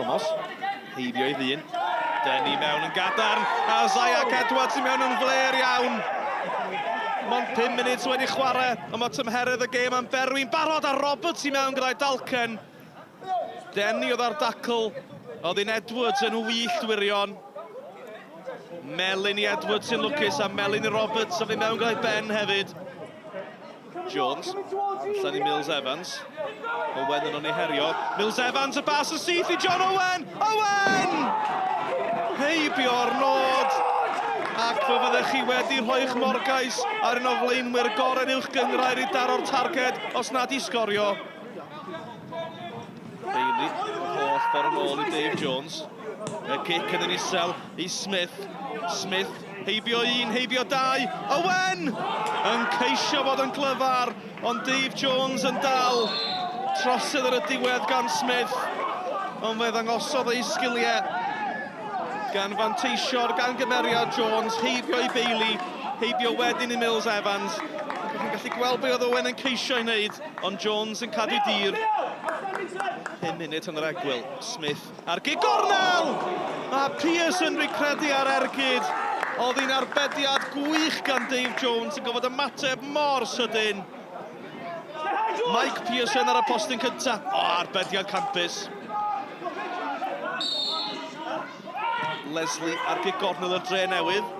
Thomas, heibio i ddyn. Denu mewn yn gadarn, a Zaiac Edwards i mewn yn fler iawn. Mond 5 munud wedi chwarae, ond mae tymheredd y gêm am berwi'n barod a Roberts i mewn gyda'i dalcen. Denu oedd ar dacl, oedd un Edwards yn wyllt wirion. Melyn i Edwards sy'n lwcus a melyn i Roberts a fi mewn gyda'i ben hefyd. Jones, allan i Mills Evans. Owen yn o'n ei herio. Mills Evans, y bas yn syth i John Owen! Owen! Heibio'r nod! Ac fe fyddech chi wedi rhoi'ch morgais ar un o flaenwyr gorau'r uwch gynghrair i daro'r targed os nad i sgorio. Bailey, holl ffordd yn ôl i Dave Jones. Y cic yn yn isel i Smith. Smith, heibio un, heibio dau. Owen! Yn ceisio fod yn glyfar, ond Dave Jones yn dal. Trosedd ar y diwedd gan Smith. Ond fe ddangosodd ei sgiliau gan fanteisio'r gan gymeriad Jones, heibio i Bailey, heibio wedyn i Mills Evans. Chi'n gallu gweld be oedd Owen yn ceisio ei wneud, ond Jones yn cadw dir. 5 munud yn yr egwyl, Smith A'r gig gornel! Mae Pearson rwy'n credu ar ergyd. Oedd hi'n arbediad gwych gan Dave Jones yn gofod ymateb mor sydyn. Mike Pearson ar y postyn cyntaf. O, arbediad campus. Leslie ar gig gornel y dre newydd.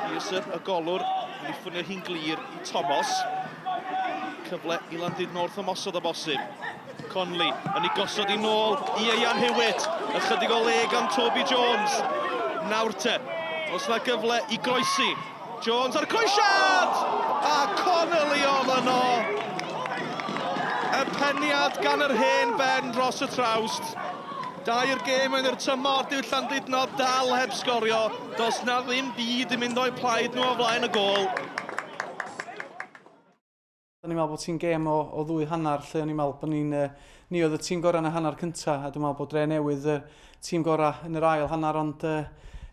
Pearson, y golwr, yn ei ffynnu hi'n glir i Thomas. Cyfle i Landudno wrth ymosod o bosib. Conley yn ei gosod i nôl i Ieuan Hewitt. Ychydig o le gan Toby Jones. Nawr te, os na gyfle i groesi. Jones a'r croesiad! A Connolly oedd yno! Y peniad gan yr hen ben dros y trawst. Dair gêm yn yr tymor, dyw Llandudno dal heb sgorio. Does na ddim byd yn mynd o'u plaid nhw o flaen y gôl. O'n i'n meddwl bod ti'n gêm o, o ddwy hanner lle o'n i'n meddwl bod ni'n... Uh, ni oedd y tîm gorau yn y hanner cyntaf a dwi'n meddwl bod Dre Newydd y tîm gorau yn yr ail hanner ond uh,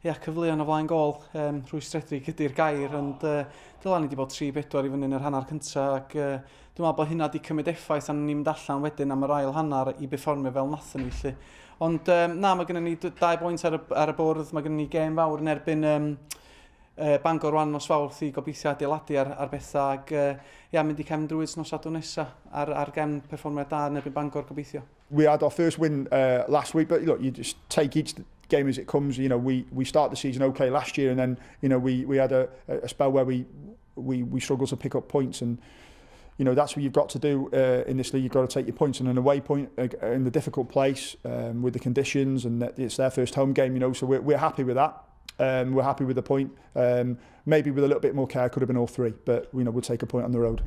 ia, cyfleon o flaen gol um, rhwystredig ydy'r gair ond uh, dyla ni wedi bod 3-4 i fyny yn yr hanner cyntaf ac uh, dwi'n meddwl bod hynna wedi cymryd effaith a ni'n mynd allan wedyn am yr ail hanner i berfformio fel nathon ni 'lly. Ond um, na, mae gennym ni dau bwynt ar y, ar y bwrdd, mae gennym ni gêm fawr yn erbyn um, uh, Bangor rwan nos Fawrth i gobeithio adeiladu ar, ar bethau ac uh, ia, mynd i cefn druids nos Sadwrn nesa ar, ar gefn perfformiad da yn erbyn Bangor gobeithio. We had our first win uh, last week, but look, you just take each game as it comes. You know, we, we start the season okay last year, and then you know we, we had a, a spell where we, we, we struggled to pick up points, and you know that's what you've got to do uh, in this league. You've got to take your points in an away point uh, in the difficult place um, with the conditions, and it's their first home game. You know, so we're, we're happy with that. Um, we're happy with the point. Um, maybe with a little bit more care, could have been all three, but you know we'll take a point on the road.